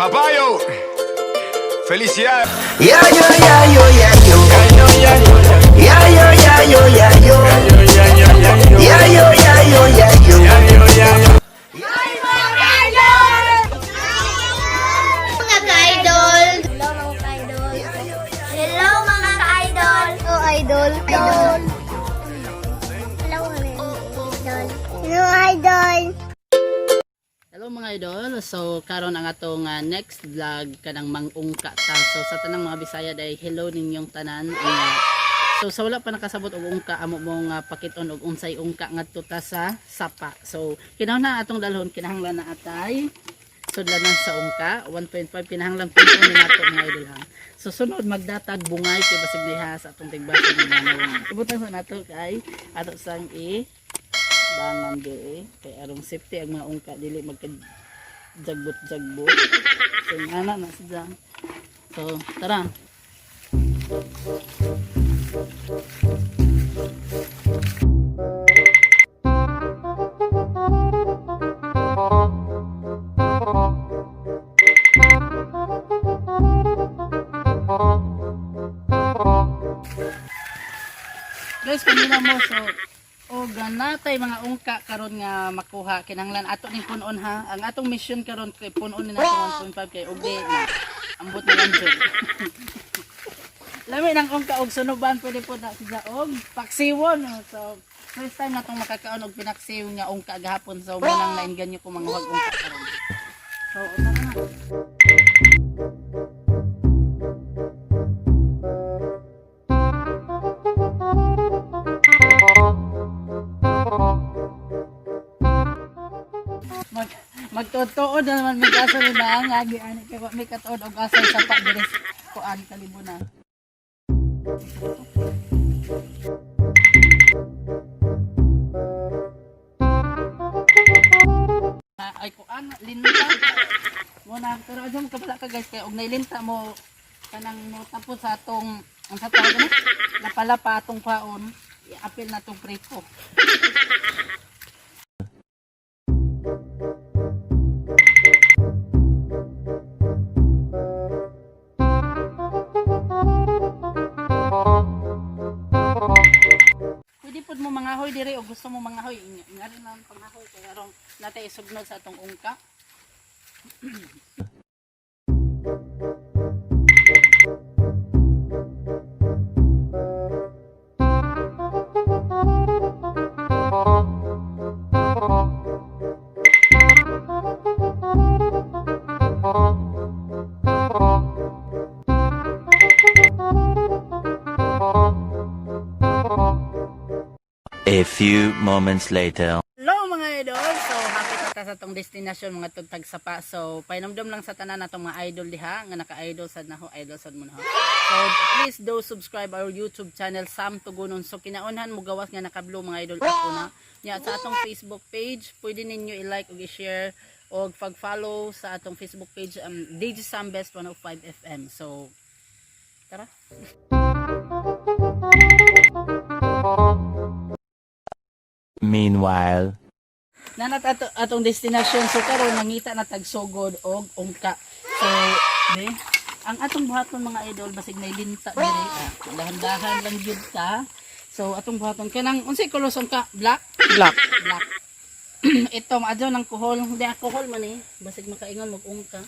Papayo, felicidades. Ya yo ya yo ya yo. Ya yo ya yo ya yo. Ya yo ya yo ya yo. Mga ka-idol! Hello mga ka-idol! Hello mga ka-idol! Oh, idol! Idol! Hello idol! Hello idol! Hello mga idol. So karon ang atong next vlog kanang mangungka ta. So sa tanang mga Bisaya day, hello ninyong tanan. So sa wala pa nakasabot og ungka, amo mong pakiton og unsay ungka ngadto ta sa sapa. So kinahanglan atong dalhon, kinahanglan na atay sudlanan sa ungka 1.5, kinahanglan puno ni nato mga idol ha. So sunod magdatag bungay kay basig diha sa atong tigbasa ng manawang. Ibutang sa nato kay ato sang i bangan di kay arong safety ang mga ungka, dili magka jagbot jagbot. So ana na siya. So tara. Guys, kanina mo, so o ganatay mga ungka karon nga makuha, kinahanglan ato ning punon ha. Ang atong mission karon kay punon ni nato 1.5 kay og di na ambot na lang jud. Lami ng ungka og sunuban, pwede po na siya og paksiwon, no? So first time natong makakaon og pinaksiw nga ungka gahapon, so mo nang naingganyo ko manguhag ungka karon. So tara na. Magtutuod na naman mig asa ni na nga gi ani kay wa mi katuod og asay sa pa diri sa kuan kalibo na. Ay kuan linta. Mo na pero adyan ka pala ka guys kay og nailinta mo kanang mo tapos sa atong ang sa tawag ani lapalapa atong paon, iapil na tong preko. Pwede pod mo mangahoy dire o gusto mo mangahoy, ngari lang pangahoy kay arong natay isugnod sa atong ungka. A few moments later. Hello mga idol! So happy ta sa atong destination mga tugtag sapa. So painumdum lang sa tanan natong mga idol diha nga naka-idol sad na ho, idol sad mo na ho. So please do subscribe our YouTube channel Sam Tugunon. So kinaunhan mo gawas nga naka-blue mga idol ako na. Nya sa atong Facebook page, pwede ninyo i-like ug i-share og pag-follow sa atong Facebook page DJ Sam Best 105 FM. So tara. Meanwhile. Nanat ato, atong destination, so karon mangita na tag sugod og ungka. So be ang atong buhaton mga idol, basig nay linta diri ah. Dahan-dahan lang gyud ta. So atong buhaton kanang unsay color sa ungka? Black? Black. Black. Ito maadyo ng kuhol, hindi ah, kuhol man eh. Basig makaingon mag ungka.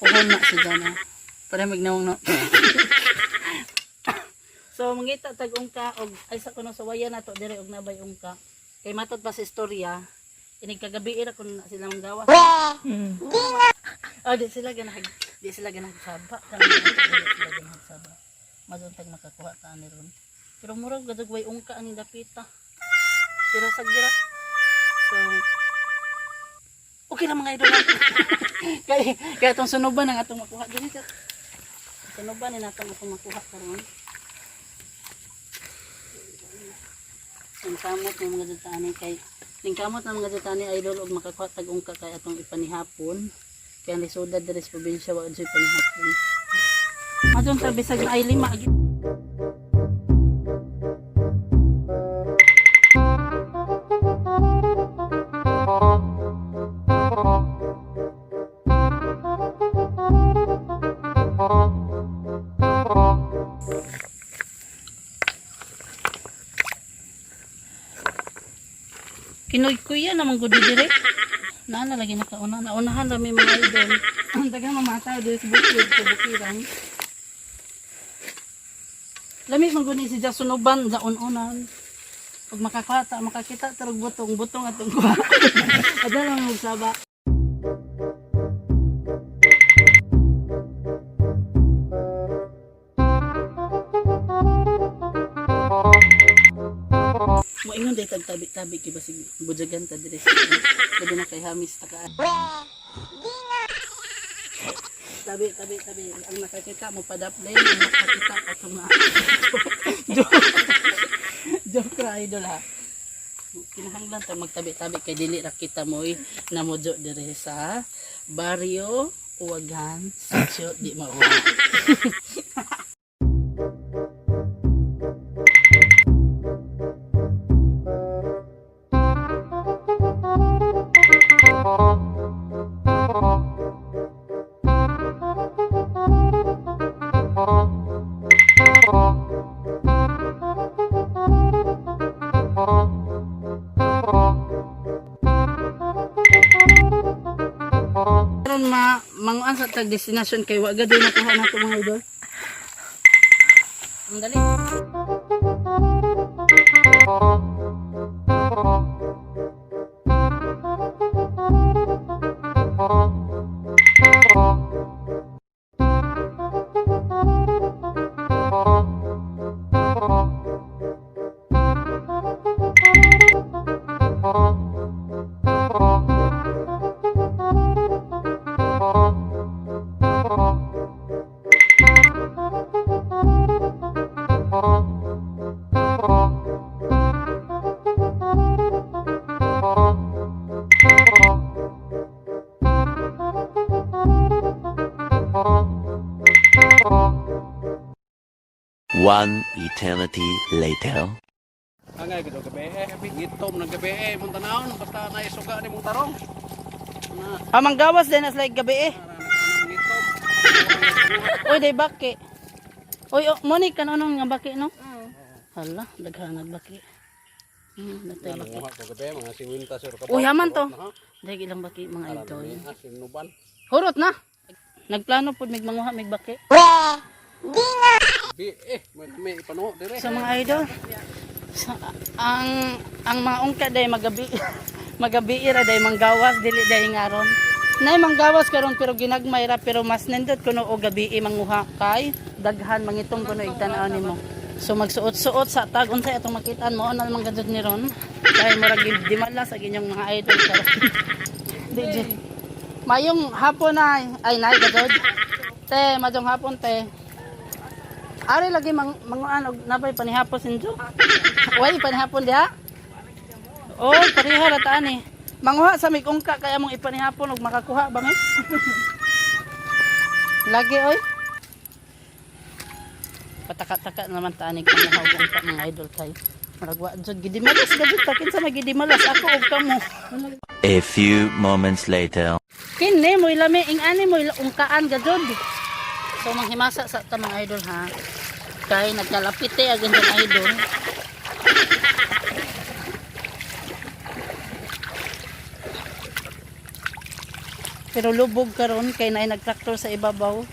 Kuhol na si Jana. Para magnawang no. So mangita tag ungka og ay sa kuno sa waya nato dire og nabay ungka. Kay matod pa sa istorya, inig kagabi ra kun na sila manggawa. Oh, di sila ganahag saba. Kanang di sila ganahag saba. Mazuntag makakuha ta ani ron. Pero murag gadug way ungka ani dapita. Pero sagdira. So okay lang mga idol. Kay kay atong sunuban ang atong makuha diri sa sunuban ni natong atong makuha karon. Ang kamot ng mga dutani kay ning kamot ng mga dutani idol og makakuha tag ungka kay atong ipanihapon. Kay ang lisod diri sa probinsya wa jud panihapon. Adong ta bisag ay lima. Kinoy kuya naman gud dire. Naa na lagi nakauna. Naunahan rami mga idol. Ang daghang mga tao diri sa bukid, sa bukiran. Lami man gud ni si Jason Uban sa ununan. Pag makakata, makakita tarog butong, butong atong kuha. Adala mo magsaba. Moingon day tag tabi-tabi kay basig budyagan ta dire. Labi na kay hamis ta ka. Tabi, tabi, tabi. Ang nakakita mo padaplay, ang nakakita atong na. Joke. Joke ra idol ha. Kinahanglan ta magtabi-tabi kay dili ra kita moy namudyo dire sa baryo Uwagan, Sitio di Mauwa. Karon ma manguan sa tag destination kay wa gad nakuha nato mga idol. Ang dali. One eternity later. Angay gud gabi eh, ngitom ng gabi eh, mong tanawon basta naisuga ni mong tarong. Ah, manggawas din as like gabi eh. Ngitom. Uy, day baki. Uy, oh, Monica, ano nga baki, no? Hala, daghan nag baki. Natay baki. Nanguha ko gabi mga 50 sir ka. Uy, haman to. Dahil ilang baki mga idol. Sinuban. Hurot na. Nagplano pod mig manguha mig baki. Gabi eh, may ipanuho dire. So mga idol, sa, ang mga ungka day magabi magabi ra day manggawas dili day ngaron. Nay manggawas karon pero ginagmay ra pero mas nindot kuno og gabi manguha kay daghan mangitong kuno igtan-aw nimo. So magsuot-suot sa tag unsay atong makitaan mo ana man gadud ni ron. Kay murag dimala sa inyong mga idol karon. DJ. Mayong hapon na ay nay gadud. Te, mayong hapon te. Ari lagi mang manguan og napay panihapon sinjo. Way panihapon diha. Oy, pareha ra ta ani. Manguha sa migungka kaya mong ipanihapon og makakuha ba mi? Lagi oy. Pataka-taka naman ta ani kamo og ungka mga idol kay. Murag wa jud gidimalas gajud ta kinsa may gidimalas ako og kamo. A few moments later. Kini mo'y lami ing ani mo'y ungkaan gajud. So manghimasa sa ta mga idol ha. Kay nagkalapite ang inyong idol. Pero lubog karon kay naay nagtraktor sa ibabaw.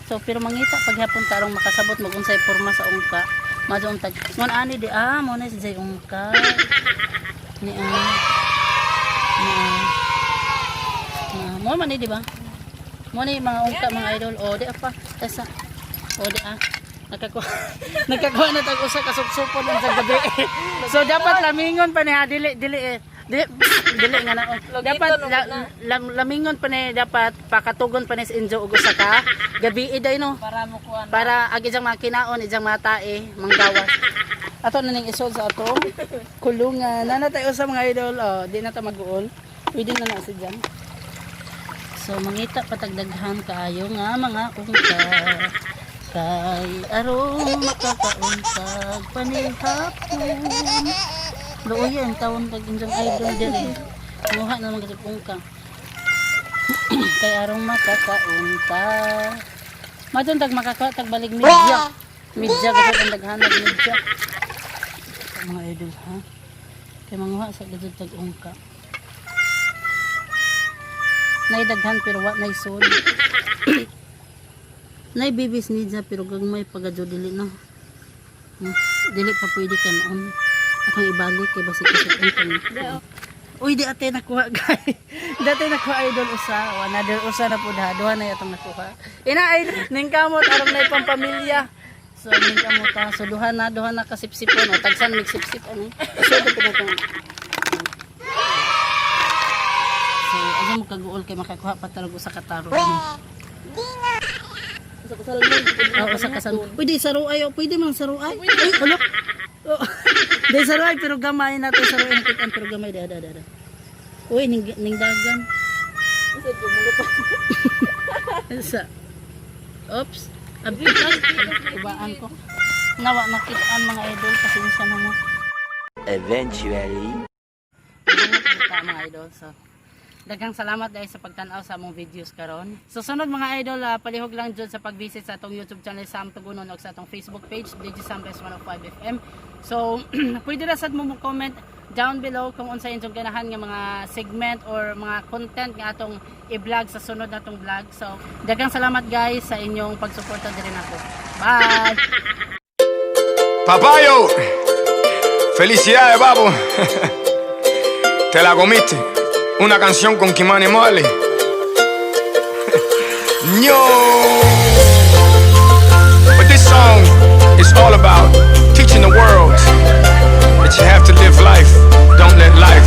So pero mangita paghapon tarong makasabot mag unsay porma sa ungka. Madong tag ngon ani di ah mo na si jay ungka. Ni ah. Ni ah. Na, mo man ni di ba? Mo ni mga ungka mga idol. O di apa tesa. O di ah. Nakakuha nakakuha na tag usa ka supsupon lang sa gabi. So dapat lamingon pa ni ha dili dili eh. Dili, dili nga na. Oh. Dapat lamingon pa ni dapat pakatugon pa ni sa injo og usa ka gabi iday no. Para mo kuha na. Para ag ijang mga kinaon, ijang mga tae, manggawas. Ato na ning isod sa ato kulungan. Nana tayo sa mga idol. Oh, di na ta mag-uol. Pwede na na si Jan. So mangita patagdaghan kaayo nga mga ungka. Kay arong makakauntag panihapon. Luoy ang tawon pag injang idol diri. Muha na mga ungka. Kay arong makakaunta. Madun tag makaka tag balig media. Media gud ang daghan og media. Mga idol ha. Kay manguha sa gajud tag ungka. Nay daghan pero wa nay sud. Nay babies ni pero gagmay pa gadyo, dili na. Dili pa pwede kanon. Akong ibalik kay basi kasi ang. Uy, di ate nakuha, guys. Dati nakuha, idol, usa. O, another usa na pud ha. Duha na atong nakuha. Ina ay ning kamot aron na pampamilya. So ning kamot ha. So duha na kasipsipon o tagsan mig sipsip ani. So ito pud atong. So asa mo kaguol kay makakuha pa talaga usa ka taro ani. Oo, usa ka salmon. Pwede saruay o pwede man saruay. Ay, ulo. Oh. Di saruay pero gamay nato saruay nakitaan pero gamay da da da. Da. Uy, ning dagan. Sa. Oops. Abitan. Ubaan ko. Nawa nakitaan, mga idol, pasensya na mo. Eventually. Kita, mga idol. So, daghang salamat dahil sa pagtan-aw sa among videos karon. So sunod, mga idol, palihog lang jud sa pag-visit sa atong YouTube channel Sam Tugunon ug sa atong Facebook page DJ Sam Best 105 FM. So pwede ra sad mo mo comment down below kung unsa inyong ganahan nga mga segment or mga content nga atong i-vlog sa sunod natong vlog. So daghang salamat, guys, sa inyong pagsuporta diri nako. Bye. Papayo, felicidades, papo. Te la comiste. Una canción con Ky-Mani Marley. No. But this song is all about teaching the world that you have to live life. Don't let life